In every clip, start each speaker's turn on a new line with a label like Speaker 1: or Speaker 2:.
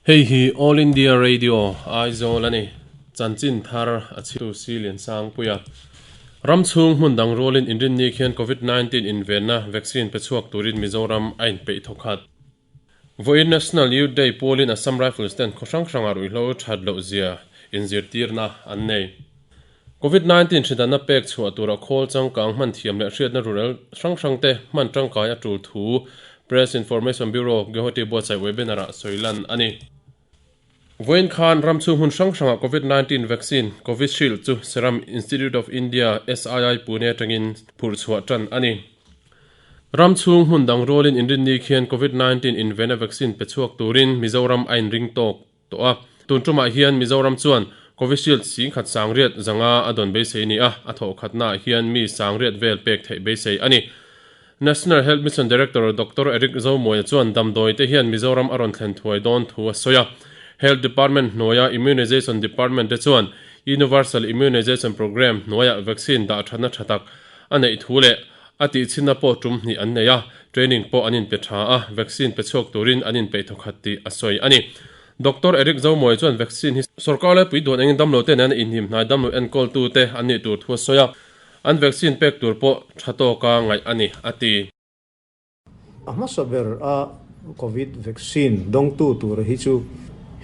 Speaker 1: Hei hi All India Radio, Aizawl a ni. Chanchin thar a chhitu si Liansangpuia. Ram chhung hmun dang rualin inrinni khian Covid 19 invenna vaccine pe chhuak turin Mizoram a inpeih thawkhat. Vawiin National Youth Day pualin Assam Rifles ten khaw hrang hrangah ruihhlo that loh zia inzirtirna an nei. Covid 19 hridanna pek chhuah tura khawl changkang hman thiam leh hriatna rural hrang hrangte hman tangkai a tul thu Press Information Bureau, Guwahati buatsaih webinar-ah sawi lan a ni. Vawiin khan ram chhung hmun hrang hrangah Covid 19 vaccine, Covishield chu Serum Institute of India, SII, Pune atangin phurh chhuah tan a ni. Ram chhung hmun dang rualin inrinni khian Covid 19 invenna vaccine pe chhuak turin Mizoram a inring tawk tawh a. Tun tumah hian Mizoram chuan Covishield singkhat sangriat zanga a dawn beisei a ni a, a thawhkhatnaah hian mi sangriat vel pek theih beisei a ni. National Health Mission Director Doctor Eric Zomuaia chuan damdawi te hian Mizoram a rawn thlen thuai dawn thu a sawi a. Health Department hnuaia Immunization Department te chuan Universal Immunization Programme hnuaiah vaccine dah thatna tha tak a neih thu leh a tihchhinna pawh tum hnih an nei a, training pawh an inpe tha a, vaccine pe chhuak turin an inpeih thawkhat tih a sawi a ni. Doctor Eric Zomuaia chuan vaccine hi sorkar laipui duan engin damlo te nena inhnim hnai damlo enkawltute an nih tur thu a sawi a. An vaccine pek tur pawh tha tawka ngaih a ni, a ti.
Speaker 2: A hmasa ber a Covid vaccine dawngtu tura hi chu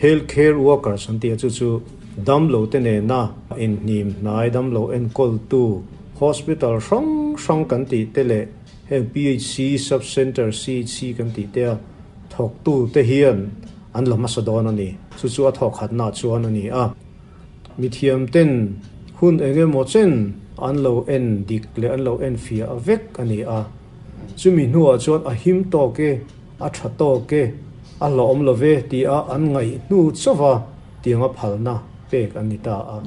Speaker 2: Health Care Workers an ti a, chu chu damlo te nena inhnim hnai damlo enkawltu hospital hrang hrang kan tih te leh heng PHC, Sub Centre, CHC kan tih te a thawktu te hian an la hmasa dawn a ni. Chu chu a thawkhatna chuan a ni a. Mithiam ten hun eng emaw chen an lo en dik leh an lo en fiah vek a ni a. Chumi hnuah chuan a him tawk e, a tha tawk e, a hlawhawm lo ve tia an ngaih hnu chauva tianga phalna pek an ni ta a.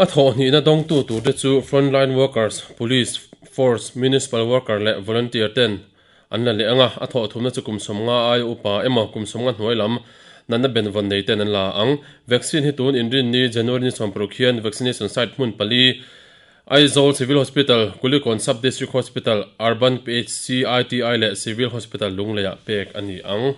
Speaker 1: A thawhhnihna dawngtu turte chu frontline workers, police force, municipal worker leh volunteer ten An la leh ang a, a thawh thumna chu kum 50 aia upa emaw kum 50 hnuai lam natna benvawn nei ten an la ang. Vaccine hi tun inrinni January ni 16 hian vaccination site hmun pali, Aizawl Civil Hospital, Kulikawn Sub District Hospital, Urban PHC, ITI leh Civil Hospital Lungleiah pek a ni ang.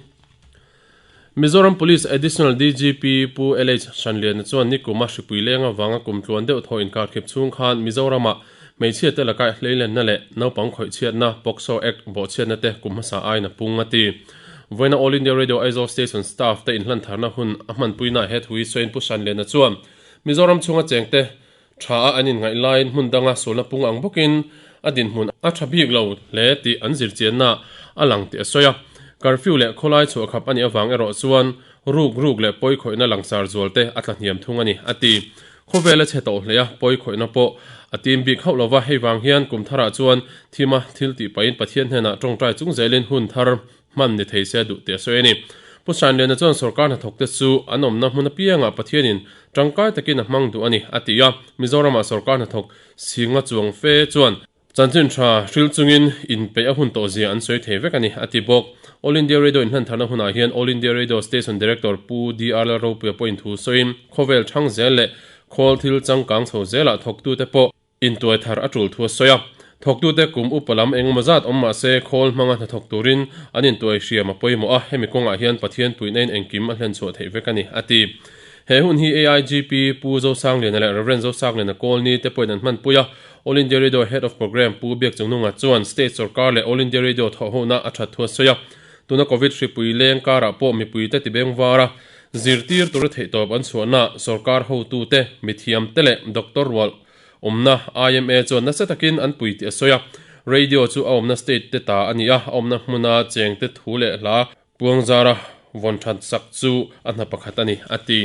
Speaker 1: Mizoram Police Additional DGP Pu LH Hranliana chuan nikuma hripui leng avanga kum tluan deuh thaw inkarkhip chhung khan Mizoramah hmeichhia te laka hleilenna leh naupang khawihchhiatna, POCSO Act bawhchhiatna te kum hmasa aiin a pung a ti. Vawiina All India Radio Aizawl Station staff te inhlantharna hun a hmanpuinaah he thu hi sawiin Pu Hranliana chuan Mizoram chhunga chengte tha a an inngaih laiin hmun danga sualna pung ang bawkin a dinhmun a tha bik lo hle tih an zirchianna a lang tih a sawi a. Curfew leh khawlai chhuahkhap a nih avang erawh chuan ruk ruk leh pawi khawihna langsar zual te a tla hniam thung a ni, a ti. Khawvel a chhe tawh hle a, pawi khawihna pawh a tim bik hauh lova, hei vang hian kum tharah chuan thima thil tih pahin Pathian hnenah tawngtai chung zelin hun thar hman ni thei se a duh tih a sawi a ni. Pu Sanliana chuan sorkar hnathawkte chu an awmna hmun apiangah Pathianin tangkai takin a hmang duh a ni, a ti a. Mizoramah sorkar hnathawk Singa chuang fe chuan chanchin tha hril chungin inpeih a hun tawh zia an sawi thei vek a ni, a ti bawk. All India Radio inhlan tharna hunah hian All India Radio Station Director Pu DR Lalropuia pawhin thu sawiin khawvel thang zel leh khawl thil changkang chho zelah thawktute pawh Intuai thar a tul thu a sawi a, thawktute kum upa lam engemaw zat awm mah se khawl hmanga hnathawk turin an intuai hriam a pawimawh a, hemi kawngah hian Pathian puihna in engkim a hlen chhuah theih vek a ni, a ti. He hun hi AIGP Pu Zosangliana leh Rev. Zosangliana Kawlni te pawhin an hmanpui a, All India Radio Head of Programme Pu Biakchungnunga chuan State sawrkar leh All India Radio thawhhona a that thu a sawi a, tuna Covid hripui leng karah pawh mipuite tibeng var a, zirtir tura theihtawp an chhuahnaah sawrkar hotute, mithiamte leh doctor rual Awmna, IMA chuan nasa takin an pui tih a sawi a, radio chu a awmna state te ta a ni a, a awmna hmuna chengte thu leh hla puangzara vawn that sak chu a hna pakhat a ni, a ti.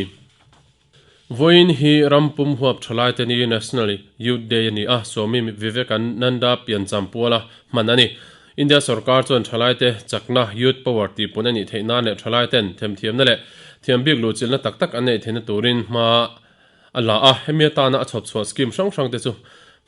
Speaker 1: Vawiin hi ram pum huap thalaite ni National Youth Day a ni a, Swami Vivekananda piancham puala hman a ni. India sorkar chuan thalaite chakna, youth power, tihpun a nih theih nan leh thalaiten themthiamna leh thiambik luhchilhna tak tak an neih theihna turin hma A la a, hemi atana a chhawp chhuah scheme hrang hrang te chu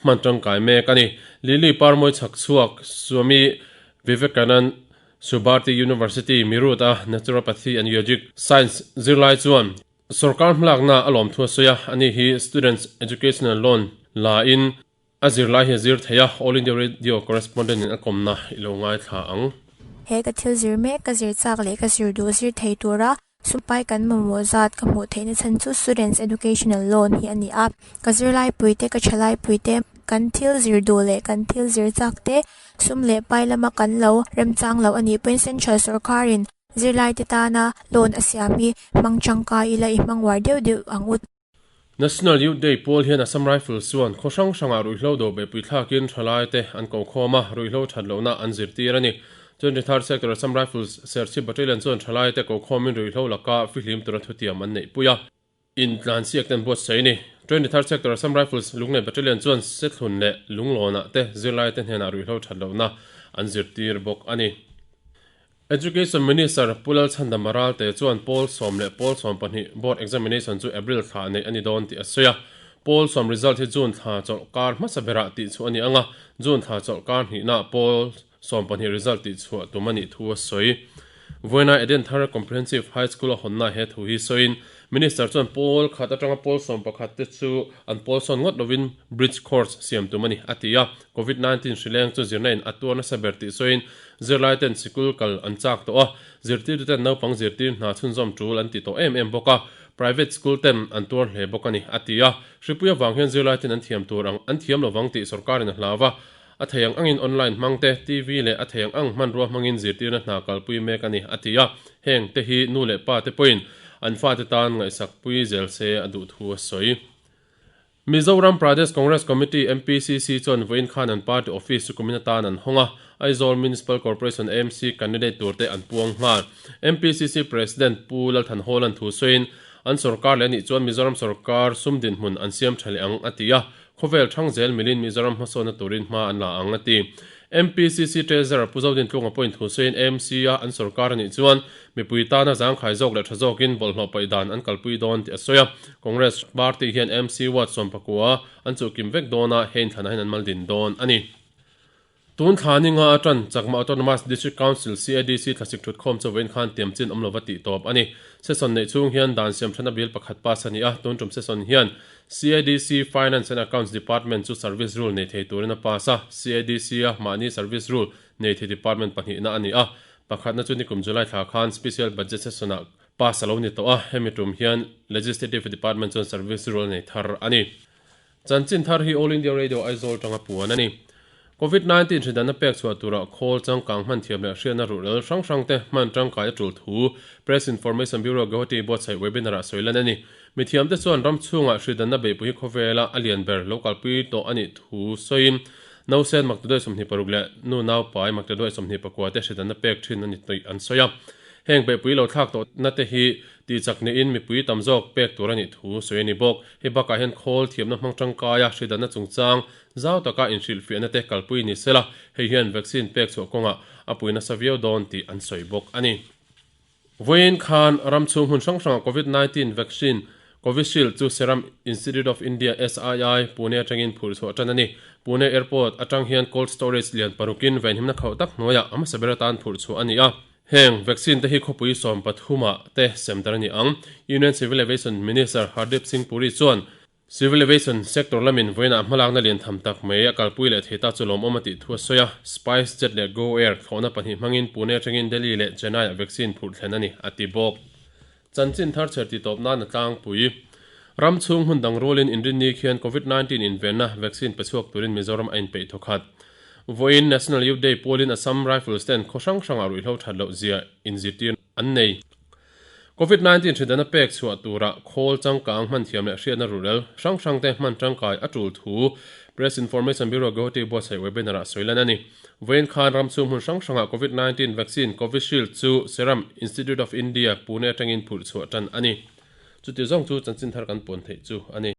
Speaker 1: hman tangkai mek a ni. Lily Parmawi chhak chhuak Swami Vivekanand Subharti University, Meerut a Naturopathy and Yogic Science zirlai chuan sorkar hmalakna a lawm thu a sawi a, ani hi Students Educational Loan la in a zirlai hi a zir thei a, All India Radio correspondent in a kawmna i lo ngaithla ang.
Speaker 3: He ka thil zir mek, ka zir chak leh ka zir duh zir thei tura. Sumpai kan mamawh zat ka hmuh theihna chhan chu Students Educational Loan hi a ni a. Ka zirlaipuite, ka thalaipuite, kan thil zir duh leh kan thil zir chak te sum leh pai lama kan lo remchang lo a nih pawhin Central sawrkarin zirlaite tana loan a siam hi hmang tangkai ila i hmang uar deuh deuh ang u.
Speaker 1: National Youth Day pawl hian Assam Rifles chuan khaw hrang hrangah ruihhlo do beihpui thlakin thalaite an ko khawm a, ruihhlo that lohna an zirtir a ni. 23rd Sector Assam Rifles Serchhip Battalion chuan thalaite ko khawmin ruihhlo laka fihlim tura thutiam an neihpui a, intlansiak te an buatsaih a ni. 23rd Sector Assam Rifles Lunglei Battalion chuan Sethlun leh Lunglawnah te zirlaite hnenah ruihhlo that lohna an zirtir bawk a ni. Education Minister Pu Lalchhandama Ralte chuan Pawl sawm leh Pawl 12 Board Examination chu April thla neih a ni dawn tih a sawi a. Pawl sawm result hi June thla chawlh kar hmasa berah tih chhuah a ni ang a, June thla chawlh kar hnihnaah Pawl 12 result tih chhuah tum a nih thu a sawi. Vawiina Edenthar Comprehensive High School a hawnna he thu hi sawiin Minister chuan pawl khat atanga pawl 11 te chu an pawl sawn ngawt lovin bridge course siam tum a ni a ti a. Covid 19 hrileng chu zirna in a tuar nasa ber tih sawiin zirlai ten sikul kal an chak tawh a, zirtirtu ten naupang zirtir hna chhunzawm tul an ti tawh em em bawk a, private school ten an tuar hle bawk a ni a ti a. Hripui avang hian zirlai ten an thiam tur ang an thiam lovang tih sorkarin a hlau a, a thei ang angin online hmang te, TV leh a thei ang ang hmanrua hmangin zirtirna hna kalpui mek a ni a ti a, heng te hi nu leh pa te pawhin an fate tan ngaihsakpui zel se a duh thu a sawi. Mizoram Pradesh Congress Committee, MPCC, chuan vawiin khan an party office chu kumin atan an hawng a, Aizawl Municipal Corporation, AMC, candidate turte an puang nghal. MPCC President Pu Lalthan Hawla'n thu sawiin, an sorkar leh anih chuan Mizoram sorkar sum dinhmun an siam tha leh ang a ti a, khawvel thang zel milin Mizoram hmasawnna turin hma an la ang a ti. MPCC Treasurer Pu Zodintlunga pawhin thu sawiin AMC-a an sorkar anih chuan Mipui tana zangkhai zawk leh tha zawkin bawlhhlawh paih dan an kalpui dawn tih a sawi a. Congress party hian MC ward 19 an chuhkim vek dawn a, he inthlanah hian an mal din dawn a ni. Tun thla ni nga atan Chakma Autonomous District Council, CADC, thlasik thutkhawm chu vawiin khan tiam chin awm lova tih tawp a ni. Session neih chhung hian dan siam thana bill pakhat pass a ni a, tun tum session hian CADC Finance and Accounts Department chu service rule nei thei turin a pass a, CADC-a mahni service rule nei thei department pahnihna a ni a, Pakhatna chu nikum July thla khan Special Budget Session-ah pass a lo ni tawh a, hemi tum hian Legislative Department chuan service rule a nei thar a ni. Chanchin thar hi All India Radio Aizawl tanga puan a ni. Covid 19 hridanna pek chhuah turah khawl changkang hman thiam leh hriatna ruhrel hrang hrangte hman tangkai a tul thu Press Information Bureau Guwahati buatsaih webinar-ah sawi lan a ni. Mithiamte chuan ram chhungah hridanna beihpui hi khawvela a lian ber lo kalpui tawh a nih thu sawiin Nausen maktaduai 26 leh nu naupai maktaduai 24 te hridanna pek thin a ni tih an sawi a. Heng beihpui lo thlak tawhna te hi tihchak niin mipui tam zawk pek tur a nih thu sawi a ni bawk. Hei bakah hian khawl thiamna hmang tangkaia hridanna chungchang zau taka inhrilhfiahna te kalpui ni sela, hei hian vaccine pek chhuah kawngah a pui nasa viau dawn tih an sawi bawk a ni. Vawiin khan ram chhung hmun hrang hrangah Covid 19 vaccine Covishield chu Serum Institute of India, SII, Pune atangin phurh chhuah tan a ni. Pune Airport atang hian cold storage lian parukin venhimna khauh tak hnuaiah a hmasa ber atan phurh chhuah a ni a. Heng vaccine te hi khawpui 13 ah te sem dar a ni ang. Union Civil Aviation Minister Hardeep Singh Puri chuan Civil Aviation sector lamin vawiinah hmalakna lian tham tak mai a kalpui leh thei ta chu lawmawm a tih thu a sawi a. Spice Jet leh Go Air thlawhna pahnih hmangin Pune atangin Delhi leh Chennai-ah vaccine phurh thlen a ni, a ti bawk. Chanchin thar chher tih tawp nan a tlangpui. Ram chhung hmun dang rualin inrinni khian Covid 19 invenna vaccine pe chhuak turin Mizoram a inpeih thawkhat. Vawiin National Youth Day pualin Assam Rifles ten khaw hrang hrangah ruihhlo that loh zia inzirtir an nei. Covid 19 hridana pek chhuah turah khawl changkang hman thiam leh hriatna ruhrel hrang hrangte hman tangkai a tul thu Press Information Bureau Guwahati buatsaih webinar-ah sawi lan a ni. Vawiin khan ram chhung hmun hrang hrangah Covid 19 vaccine Covishield chu Serum Institute of India, Pune atangin phurh chhuah tan a ni. Chuti zawng chu chanchin thar kan puan theih chu a ni.